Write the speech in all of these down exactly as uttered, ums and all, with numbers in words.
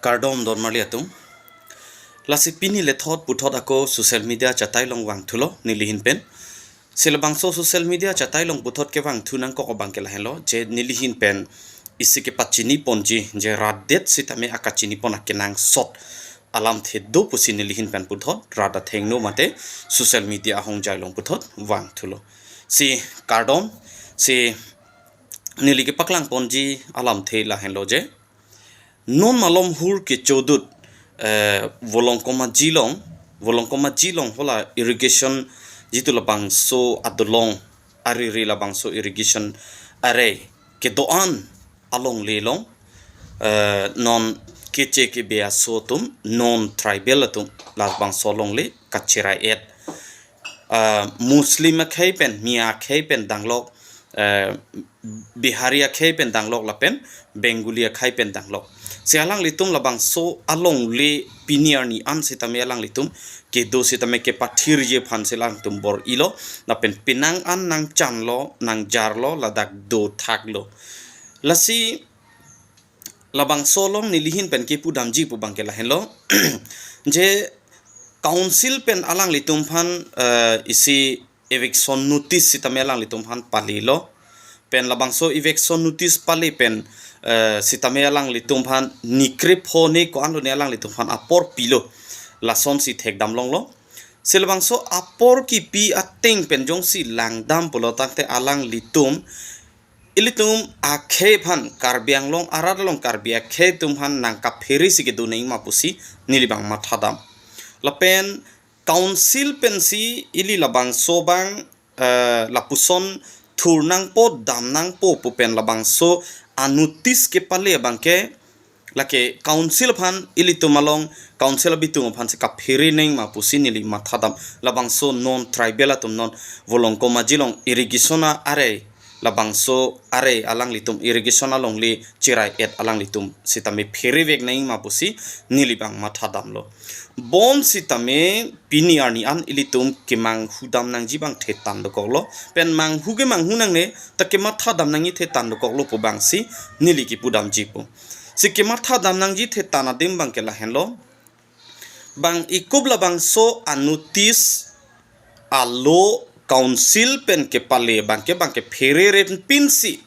Kardom don marli atum. Lasi pini lethot puthot ako social media chatai along vangthulo nelihin pen. Si labangso social media chatai along puthot kevangthu nangkok abang ke lahenlo, je nelihin pen isi kepachini ponji, je rat det sitame akachini pon akenangsot alamthe do pusi nelihin pen puthot rat athengno mate social media ahongjai along puthot vangthulo. Si kardom, si neli kepaklang ponji alamthe lahenlo je, non malom hur kechodut, eh, Volongkom Aji along, Volongkom Aji along hala irrigation jitu labangso adolong, ariri labangso irrigation arei kedo-an alongle along, eh, non keche kebe aso atum, non tribal atum labangso alongle kacherai-et. Ah, Muslim akhei pen, Miya akhei pen danglok, eh, Bihari akhei pen danglok lapen Bengali akhei pen danglok. Si alanglitum labangso alongle pini arni an sitame alanglitum kedo sitame kepathirji aphan si alangtum bor-ilo, lapen penang an nangchanlo, nangjarlo, ladak dothaklo. Lasi labangso along nelihin pen kepudamji pu abang ke lahenlo. Je council pen alanglitum aphan, eh, isi eviction notice sitame alanglitum aphan palilo. Pen labangso eviction notice pale pen, eh, sitame alanglitum aphan nikrip ho ne ko-an lo ne alanglitum aphan apor pilo. Lasonsi thekdam longlo. Si labangso apor kipi ateng pen jongsi langdam pulo tangte alanglitum ilitum akhei aphan, Karbi Anglong arat along Karbi akhei atum aphan nangkaphere si kedo nangji ma pusi neli abang mathadam. Lapen council pensi ili labangso abang, eh, lapuson thur nangpo, dam nangpo pu pen labangso anotice kepale abang ke, lake council aphan, ilitum along council abitung aphan si kaphere nangji ma pusi neli mathadam. Labangso non tribal atum, non Volongkom Aji along irrigation arei, labangso arei alanglitum irrigation alongle cherai-et alanglitum sitame pherevek nangji ma pusi neli abang mathadamlo. Bonsitame pini arni an ilitum kemanghu dam nangji abang thetan dokoklo. Pen manghu kemanghu nangne, ta kemathadam nangji thetan dokoklo pu abangsi neli kepudamji pu. Si kemathadam nangji thetan adim abang ke lahenlo. Bang ikup labangso anotice alo council pen kepale abang ke, abang ke phereren pinsi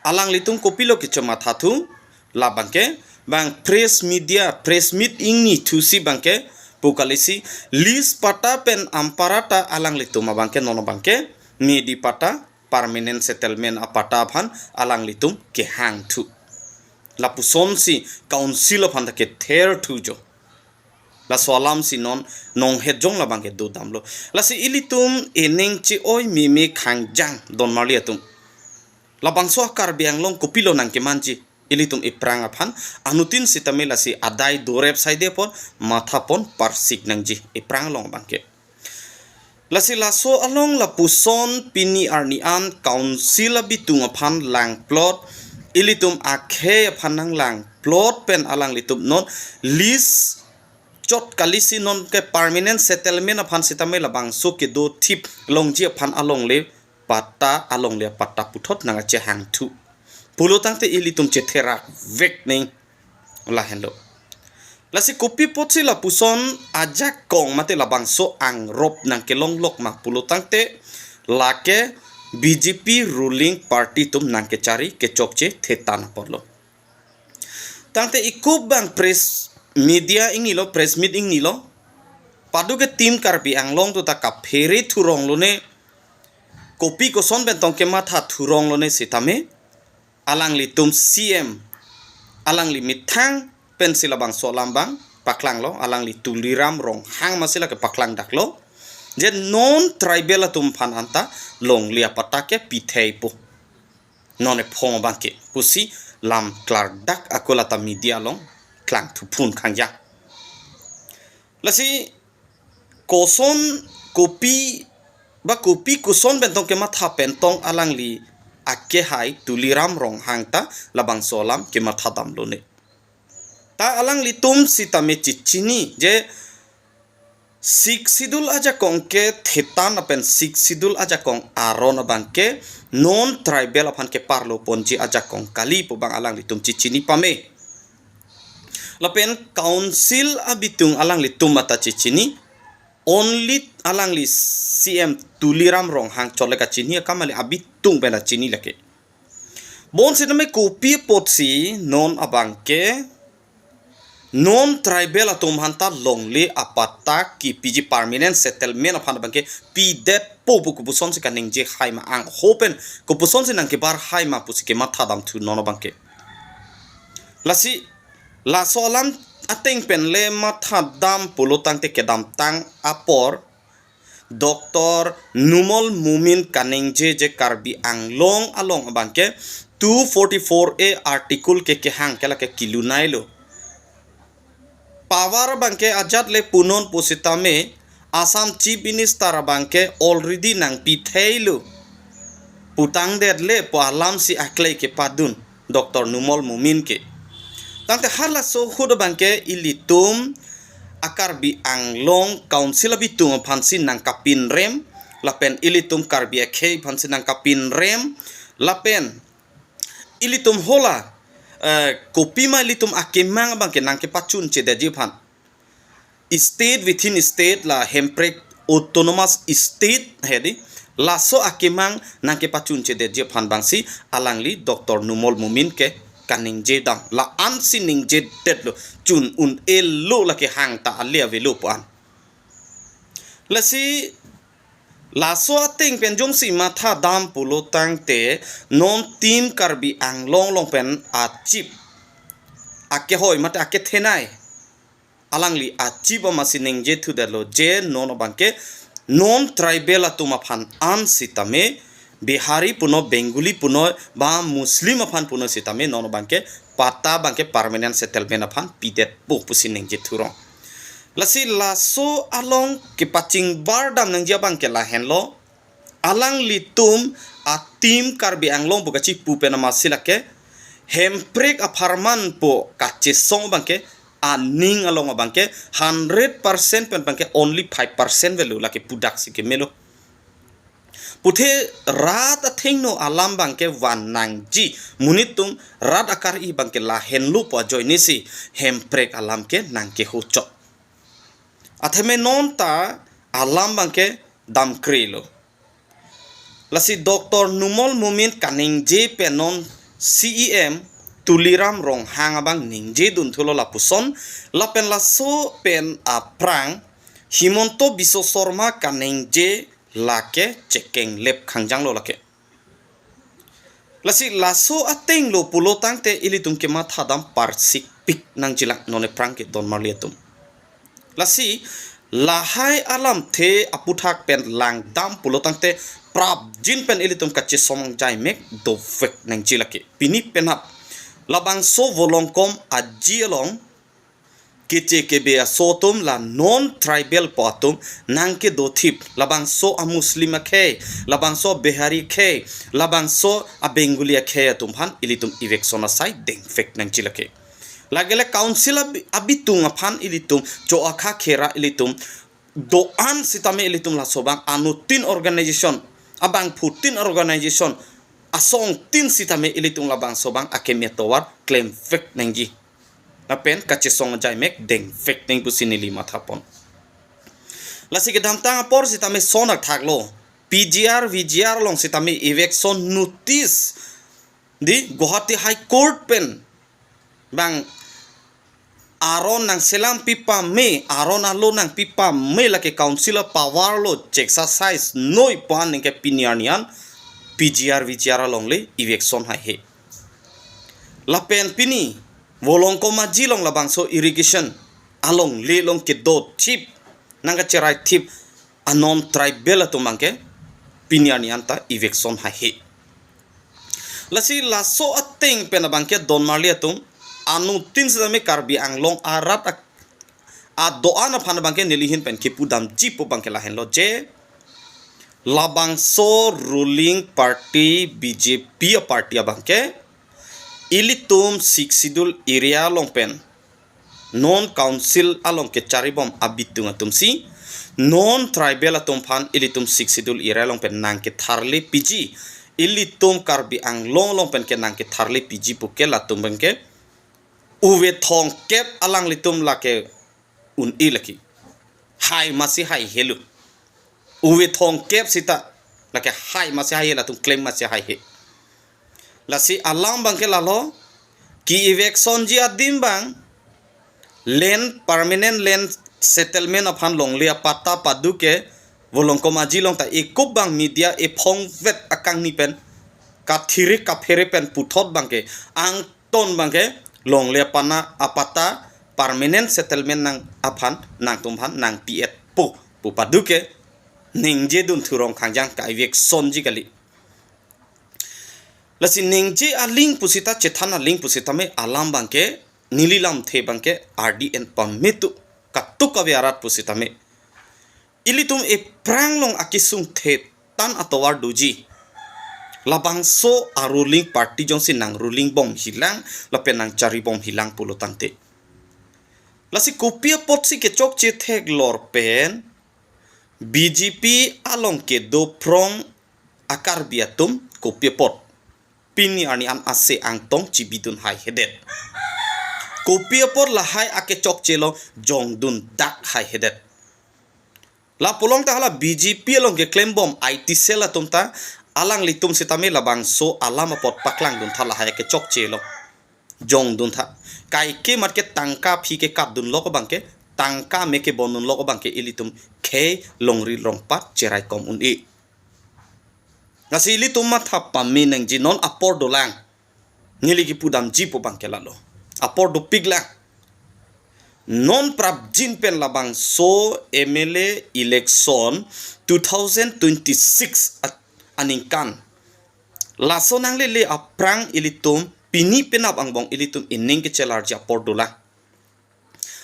alanglitum kopilo kechomathathu, la abang ke bang press media, press meet ingnithusi abang ke pu kalisi, lease patta pen ampara ta alanglitum abang ke, non abang ke medi patta, permanent settlement apatta aphan alanglitum kehangthu. Lapusonsi council aphan ta ketherthu jo. Laso alamsi non nonghet jong la abang ke dodamlo. Lasi ilitum ening che-oi meme khangjang don marli atum. Labangso a-Karbi Anglong kopilo nangkemanji, ilitum ephrang aphan, anuttin sitame lasi adai dorep saide apor matha pon parsik nangji ephrang along abang ke. Lasi laso along lapuson pini arni an council abitung aphan langplot, ilitum akhei aphan nanglangplot pen alanglitum non lease chot kalisi non ke permanent settlement aphan sitame labangso kedo thip longji aphan alongle patta, alongle patta puthot nangkachehangthu pulo tangte ilitum chetherak vek nangji lahenlo. Lasi kopi apotsi lapuson ajakong mate labangso angrop nangkelonglok ma pulo tangte, lake B J P ruling party atum nangkechari kechokche thetan apotlo. Tangte ikup bang press media ingnilo, press meet ingnilo, paduk ke Team Karbi Anglong atum ta kaphere thurong lone, kopi koson pen tong kematha thurong lone sitame, alanglitum C M, alangli methang pensi labangso alam abang paklanglo, alangli Tuliram Ronghang masi lake paklangdaklo. Je non tribal atum aphan anta longle apatta ke pitheipo, non ephong abang ke pusi lam klardak ako lata media along klangthuphun khangjang. Lasi koson kopi ba kopi koson pen tong kematha pen tong alangli akehai Tuliram Ronghang ta labangso alam kemathadam lone. Ta alanglitum sitame chechini je Sixth Schedule ajakong ke thetan lapen Sixth Schedule ajakong aron abang ke non tribal aphan keparlo ponji ajakong kali pu abang alanglitum chechini pame. Lapen council abitung alanglitum ata chechini, only alangli C M Tuliram Ronghang chot le kachini akam, alangli abitung pen achini lake. Bonsitame kopi apotsi non abangke non tribal atum aphanta longle apatta kepiji, permanent settlement aphan abangke pidetpo pu kopusonsi kaningje hai ma, angho pen kopusonsi nangkebar hai ma pusi kematha damthu non abangke. Lasi laso alam ateng pen le matha dam pulo tangte kedamtang apor Doctor Numal Momin kaningje je Karbi Anglong along abangke two forty-four A article ke kehang ke lake kelunai lo. Power abangke ajat le punon pusitame Assam Chief Minister abangke already nangpithei lo putangdet le pu alamsi aklei kepadun Doctor Numal Momin ke. Tangte halaso ahut abangke ilitum a Karbi Anglong Council abitung aphansi nangkapinrem, lapen ilitum Karbi akhei aphansi nangkapinrem, lapen ilitum hala, eh, kopima ilitum akemang abangke nangkepachunchedetji aphan, state within state, la hemprek autonomous state hedi, laso akemang nangkepachunchedetji aphan abangsi alangli Doctor Numal Momin ke kaningje dam, la-ansi ningjedetlo, chun un-elo, lake hangta ale avelo pu an. Lasi laso ateng pen jongsi matha dam pulo tangte non Team Karbi Anglong along pen a chief akehoi mate akethenei alangli a chief amatsi ningje thudetlo je non abangke non tribal atum aphan an sitame, Bihari puno, Bengali puno, ba Muslim aphan puno sitame non abangke patta abangke permanent settlement aphan pidetpo pusi ningje thurong. Lasi laso along kepachingbar dam nangji abangke lahenlo, alanglitum a Team Karbi Anglong pu kachipu pen amatsi lake hemprek apharman pu kachesong abangke aning along abangke hundred percent pen abangke only five percent avelo, lake pudaksi kemelo. Puthe rat athengno alam abangke van nangji, monit atum rat akari abangke lahenlo pu ajoinesi hemprek alam ke nangkehochot. Atheme nonta alam abangke damkrelo. Lasi Doctor Numal Momin kaningje pen non C E M Tuliram Ronghang abang ningje dunthulo lapuson, lapen laso pen aphrang Himanta Biswa Sarma kaningje lake chekenglep khangjanglo lake. Lasi laso ateng lo pulo tangte ilitum kematha dam parsikpik nangjilang non aphrang ke donmarli atum. Lasi lahai alamthe aputhak pen langdam pulo tangte prapjin pen ilitum kachesong jaimek dovek nangji lake. Pini penap labangso Volongkom aji along keche kebe aso atum la non tribal po atum nangkedothip, labangso a Muslim akhei, labangso Bihari akhei, labangso a Bengali akhei atum aphan ilitum eviction asai dengvek nangji lake. Lagele council abi-, abitung aphan ilitum cho akha khera ilitum do-an sitame ilitum laso abang anuttin organization, abangphutin organization, asongtin sitame ilitum labangso abang akeme tovar klemvek nangji. Lapen kachesong jaimek dengvek nang pusi neli mathapon. Lasi kedamtang apor sitame sonak thaklo. P G R, V G R along sitame eviction notice di Guwahati High Court pen bang aron nangselam pipame, aron alo nangpipame lake council a-power lo che-exercise noi pu an ningke pini arni an P G R V G R alongle eviction haihe. Lapen pini Volongkom aji along labangso irrigation alongle along kedothip, nangkacherai thip a non tribal atum abangke pini arni anta eviction haihe. Lasi laso ateng pen abangke donmarli atum anuttin sitame Karbi Anglong arat ak-, adoan aphan abangke nelihin pen kipudamji pu abangke lahenlo je labangso ruling party B J P a-party abangke ilitum Sixth Schedule area along pen non council along kecharibom abitung atumsi non tribal atum aphan ilitum Sixth Schedule area along pen nangketharle piji, ilitum Karbi Anglong along pen ke nangketharle piji puke latum abangke Uve thongkep alanglitum lake un-e lake. Hai masi hai helo. Uve thongkep sita lake hai masi hai helo, latum claim masi hai he. Lasi alam abangke lalo, ki-eviction ji adim abang, land, permanent land settlement aphan longle apatta padu ke, Volongkom Aji along ta ekup abang media ephongvet akangni pen, kathirik kaphere pen puthot abangke, angton abangke, longle apana apatta permanent settlement nang aphan, nangtum aphan nangpi-etpo pu padu ke, ningjedun thu Rongkhangjang, ka-eviction ji kali. Lasi ningje aling pusita, chethan aling pusitame alam abangke, neli lamthe abangke, R D N pame tu, katuk kave arat pusitame. Ilitum ephrang along akesung thetan atovar doji. Labangso a-ruling party jongsi nang-ruling bom hilang, lapen nangchari bom hilang pulo tangte. Lasi kopi apotsi kechokche theklor pen, B J P along kedo phrong a-Karbi atum kopi apot pini arni an ase angtong chibidun haihedet. Kopi apot lahai akechokche along jongdun dak haihedet. Lapu along ta hala B J P along ke claim bom I T cell atum ta alanglitum sitame labangso alam apot paklangdun tha lahai akechokche along. Jongdun tha. Kaike mat ke tangka aphi kekapdunlok abangke, tangka me kebondunlok abangke ilitum khei longri longpat cheraikom un-e. Lasi ilitum matha pame nangji, non apor dolang. Neli kipudamji pu abangke lalo. Apor dopiklang. Non prapjin pen labangso M L A election two thousand twenty-six at-, aningkan. Laso nanglele aphrang ilitum pini penap angbong ilitum ining kechelarji apor dolang.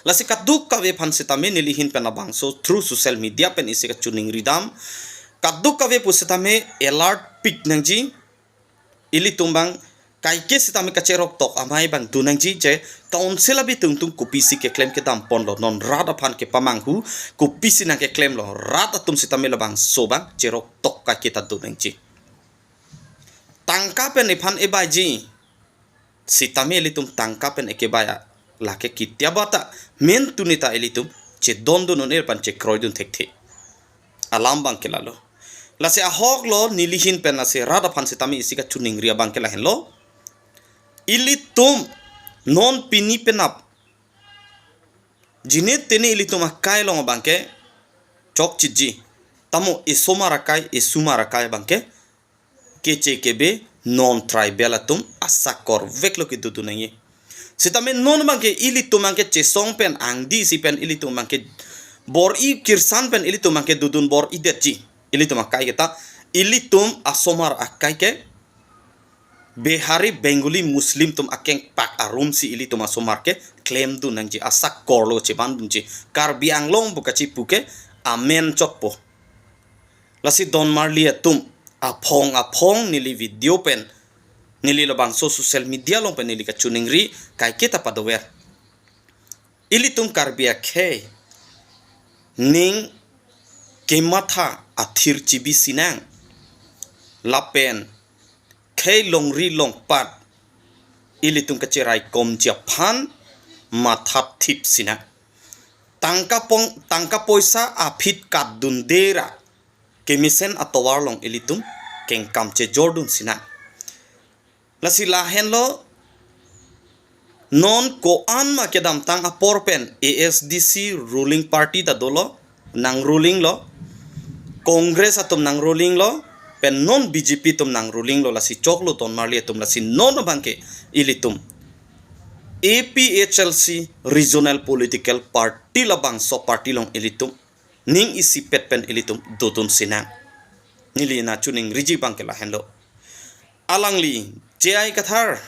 Lasi kadokave aphan sitame neli ahin pen labangso through social media pen isi kachoningridam. Kadokave pusitame alert pik nangji. Ilitum abang kaike sitame kacherok tok amei abang do nangji je council abi tungtung kopisi keklem kedam ponlo, non rat aphan kepamanghu kopisi nangkeklemlo, rat atum sitame labangso abang cherok tok kaike ta do nangji. Tangka pen iphan ebaiji. Sitame ilitum tangka pen ekebai a lake kitya bata, men tuni ta ilitum chedondun un-e lapen chekroidun thekthe. Alam abangke lalo. Lasi ahoklo neli ahin pen lasi rat aphan sitame isi kachoningri abangke lahenlo. Ilitum non pini penap jine tene ilitum akai along abangke chokchiji. Tamo isomar akai, isumar akai abangke keche kebe non tribal atum asakor veklo kedodun nangji. Sitame non abangke ilitum abangke chesong pen angdi isi pen ilitum abangke bor-i kirsan pen ilitum abangke dodun bor-idetji. Ilitum akai ke ta, ilitum asomar akai ke Bihari, Bengali, Muslim atum akengpak arumsi ilitum asomar ke klemdun nangji, asakorlo chebandunji. Karbi Anglong pu kachipu ke amen chotpo. Lasi donmarli atum, aphong aphong neli video pen, neli labangso social media along pen neli kachoningri kaike ta padover. Ilitum Karbi akhei ning kematha athir chibi sinang. Lapen khei longri longpat ilitum kacheraikomji aphan mathathip sinang. Tangka pong, tangka poisa aphi katdunde ra kemesen atovar along ilitum kengkam chejordun sinang. Lasi lahenlo, non ko-an ma kedamtang apor pen A S D C ruling party ta dolo, nang-ruling lo, Congress atum nang-ruling lo, pen non B J P atum nang-ruling lo, lasi choklo donmarli atum, lasi non abangke ilitum A P H L C regional political party labangso party along ilitum ning isipet pen ilitum dodun sinang. Neli nangchoningriji abangke lahenlo. Alangli J I Kathar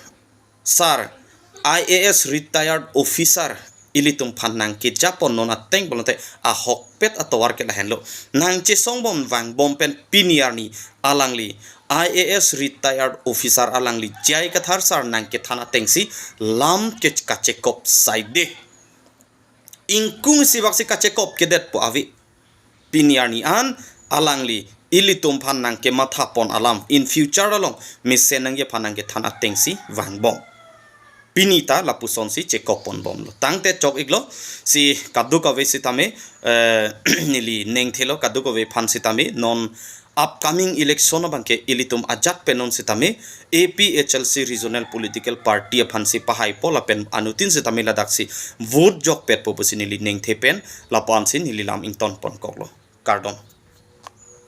sir, I A S retired officer, ilitum aphan nangkejapon non ateng pulote ahokpet atovar ke lahenlo. Nangchesongbom vangbom pen pini arni alangli I A S retired officer alangli J I Kathar sir nangkethan atengsi lam ke kachekop saide. Ingkung isi baksi kachekop kedetpo ave. Pini arni an alangli ilitum aphan nangkemathapon alam in future along mesen nangji aphan nangkethan atengsi vangbom. pini ta lapusonsi chekok ponbomlo. Tangte chok-iklo, si kadokave sitame, eh, neli ningthelo, kadokave aphan sitame non upcoming election abangke ilitum ajat pen non sitame A P H L C Regional Political Party aphansi pahaipo lapen anuttin sitame ladaksi vote jokpetpo pusi neli ningthe pen lapu-ansi neli lam ington ponkoklo. Kardom.